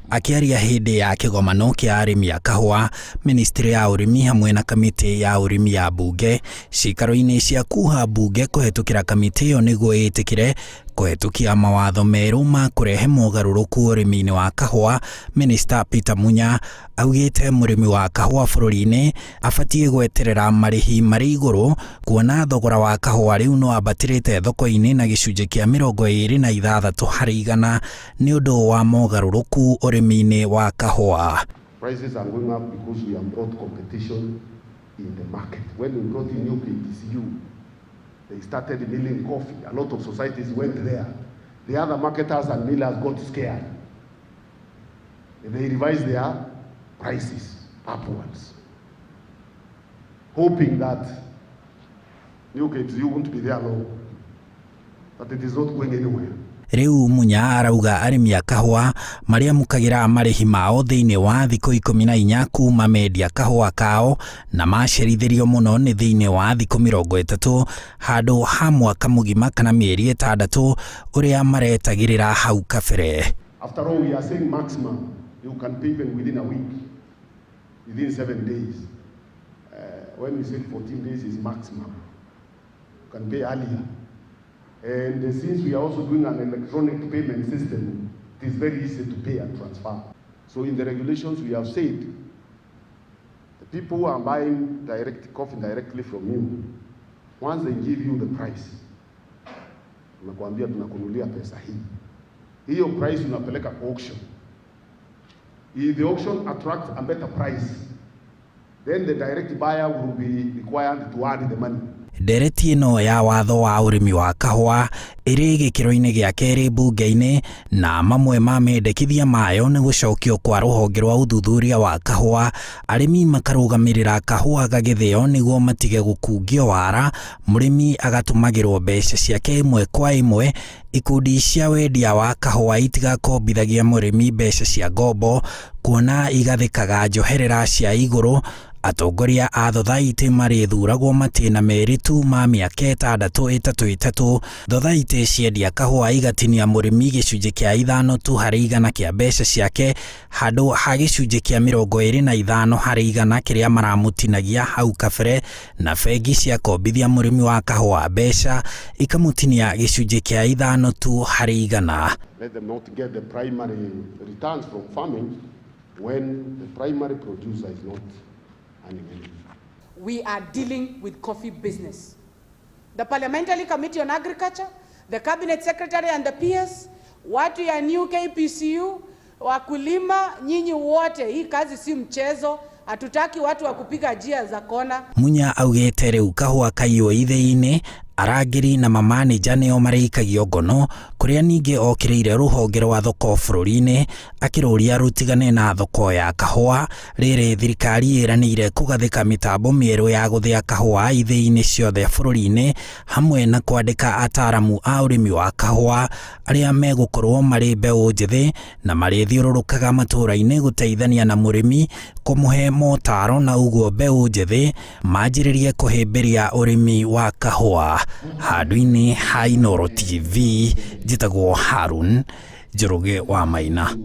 Akĩaria hĩndĩ ya kĩgomano kĩa arĩmi a kahũa, ministry ya ũrĩmi hamwe na kamĩtĩ ya ũrĩmi ya mbunge ciikaro-inĩ cia kuha mbunge kũhetũkĩra kamĩtĩ ĩyo nĩguo ĩtĩkĩre kũhetũkia mawatho merũ ma kũrehe mogarũrũku ũrĩmi-inĩ wa kahũa, Minista Peter Munya augĩte mũrĩmi wa kahũa bũrũri-inĩ abatiĩ gweterera marĩhi marĩ igũrũ kuona thogora wa kahũa rĩu no ambatĩrĩte thoko-inĩ na gĩcunjĩ kĩa 26% nĩ ũndũ wa mogarũrũku ũrĩmi-inĩ wa kahũa. Prices are going up because we have brought competition in the market. When we brought in new KPCU, they started milling coffee. A lot of societies went there. The other marketers and millers got scared. They revised their prices upwards, hoping that new KPCU won't be there long, but it is not going anywhere. Rĩu Munya arauga arĩmi a kahũa marĩamũkagĩra marĩhi mao thĩinĩ wa thikũ 14 kuma mendia kahũa kao na macerithĩrio mũno nĩ thĩinĩ wa thikũ 30 handũ ha mwaka mũgima kana mĩeri 6 ũrĩa maretagĩrĩra hau kabere. After all, we are saying maximum. You can pay even within a week, within 7 days. When we say 14 days is maximum, you can pay earlier. And since we are also doing an electronic payment system, it is very easy to pay and transfer. So in the regulations, we have said the people who are buying direct coffee directly from you, once they give you the price, tunakuambia tunakununulia pesa hii, hiyo price unapeleka kwa auction. If the auction attracts a better price, then the direct buyer will be required to add the money. Ndereti ĩno ya watho wa ũrĩmi wa kahũa ĩrĩ gĩkĩro-inĩ gĩa kerĩ mbunge-inĩ na mamwe ma mendekithia mayo nĩ gũcokio kwa rũhonge rwa ũthuthuria wa kahũa, arĩmi makarũgamĩrĩra kahũa gagĩthĩo nĩguo matige gũkungio wara, mũrĩmi agatũmagĩrwo mbeca ciake ĩmwe kwa ĩmwe, ikundi cia wendia wa kahũa itigakombithagia mũrĩmi mbeca cia ngombo kuona igathĩkaga njoherera cia igũrũ, atongoria a thothaitĩ marĩthuragwo matĩna merĩ tu ma mĩaka 6 3 3, thothaitĩ ciendia kahũa igatinia mũrĩmi gĩcunjĩ kĩa 5% tu kĩa mbeca ciake handũ ha gĩcunjĩ kĩa 25% kĩrĩa maramũtinagia hau kabere, na bengi ciakombithia mũrĩmi wa kahũa mbeca ikamũtinia gĩcunjĩ kĩa 5%. Let them not get the primary returns from farming when the primary producer is not earning anything. We are dealing with coffee business. The Parliamentary Committee on Agriculture, the Cabinet Secretary and the PS, watu ya New KPCU, wakulima, nyinyi wote, hii kazi si mchezo. Hatutaki watu wa kupiga njia za kona. Munya augĩte rĩu kahũa kaiywo ithĩi-inĩ, arangĩri na mamanĩnja nĩo marĩikagio ngono, kũrĩa ningĩ okĩrĩire rũhonge rwa thoko bũrũri-inĩ akĩrũria rũtigane na thoko ya kahũa rĩrĩ thirikari ĩranĩire kũgathĩka mĩtambo mĩerũ ya gũthĩa kahũa ithĩi-inĩ ciothe bũrũri-inĩ hamwe na kwandĩka ataramu a ũrĩmi wa kahũa arĩa megũkorwo marĩ mbeũ njĩthĩ na marĩthiũrũrũkaga matũũra-inĩ gũteithania na mũrĩmi kũmũhe motaro na ũguo mbeũ njĩthĩ manjĩrĩrie kũhĩmbĩria ũrĩmi wa kahũa. Handũ-inĩ ha Inooro TV, njĩtagwo Harun Njoroge wa Maina.